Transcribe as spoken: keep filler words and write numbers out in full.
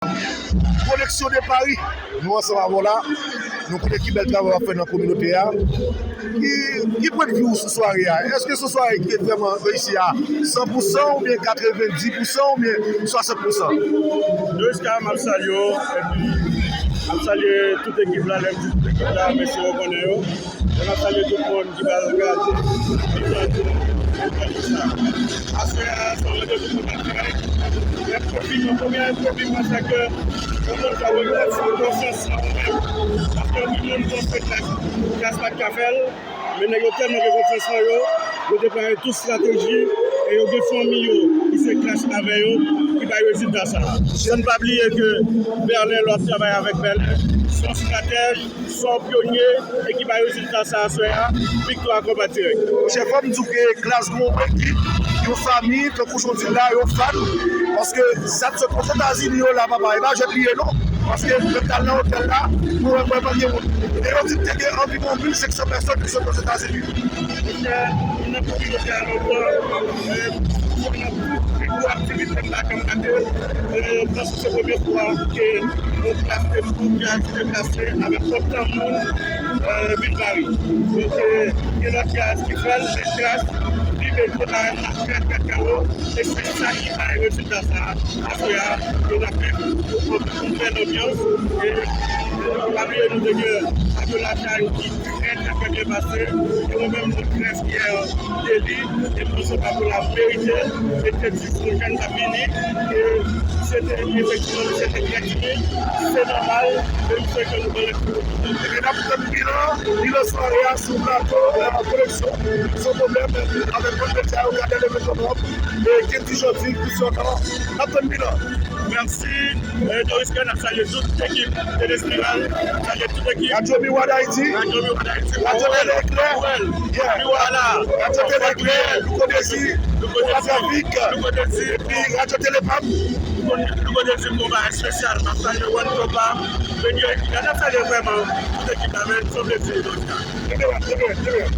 Koneksyon de Paris, nou ansanm avè w la. Nou konnen ki bèl travay w ap fè nan kominote a. Ki, ki pwennvi w sou sware a? Èske se yon sware ki te vrèman reyisi a san pou san oubyen katrevenndis pou san oubyen swasant pou san? Doriska, m ap salye w, epi m ap salye tout ekip la, lè m di tout ekip la, mesye yo konnen yo. Mwen ap salye tout moun ki pral gade, ki pral tande entèvyou sa. Aswè a, se yon randevou pou n ap fè. Enpwovi, yon premye enpwovi mwen, se ke yon moun ka rekonèt konfyans nan ou menm. Paske anpil moun panse klas, klas pa t ka fè l, men nèg yo tèlman gen konfyans nan yo, yo deplwaye tout estrateji, e yo gen fanmi yo ki se klas avè yo, ki bay rezilta sa a. Ann pa bliye ke Bèlen, lè w ap travay avèk Bèlen, se yon estratèj, se yon pyonye e ki bay rezilta sa aswè a, viktwa konpa dirèk. Monchè, fò m di w ke Glasgow, yon ekip, yon fanmi, tankou jan w di l la, yon fan, paske sa k sot Ozetazini yo la, papa, e pa jwèt li ye non, paske lè m t al nan otèl la, mwen wè, mwen pa gen moun. E yo di m te gen anviwon mil senk san pèsòn ki sot Ozetazini. Monchè, nou nan kominote a lontan, e, nou nan tout gwo aktivite m la kòm maten, e, paske se premye fwa ke yon klas de fout ki al deplase avèk otan moun, e, vin Paris. Donk, e, gen lòt klas ki fè l, men klas li mete la trè, trè, trè wo, e se sa ki bay rezilta sa a. Aswè a, yo t ap fè yon bèl anbyans. E, pa bliye nou te gen Fabiola Chay ki trè, trè, trè byen pase. E mwen menm, mwen trè fyè de li. E mwen santi Fabiola merite. E te di se yon jèn k ap vini. E se te, efektivman, se te trè timid. Se nòmal. E m swete nou ban l. Ebyen, n ap tann bilan, bilan sware a sou plato, e, koneksyon. San pwoblèm, avèk bann medya yo, Gade Lemonn Kòmòm, e, Kendy Jòdi, Christian Tan. N ap tann bilan. Mèsi, e, Doriska, n ap salye tout ekip Tele Espiral, n ap salye tout ekip Radyo Miwa Dayiti, Radyo Miwa Dayiti, Radyo Tele Eklè, Nouvèl, yeah, Miwa la, Radyo Tele Eklè, Louko Dezi, Louko Dezi, Trafik, Louko Dezi, epi Radyo Tele Pam. Louko Dezi, konba espesyal, m ap salye One Konba, Benyo Ekip la, n ap salye vrèman tout ekip la, men se yon plezi, Doriska. Trè byen, trè byen, trè byen.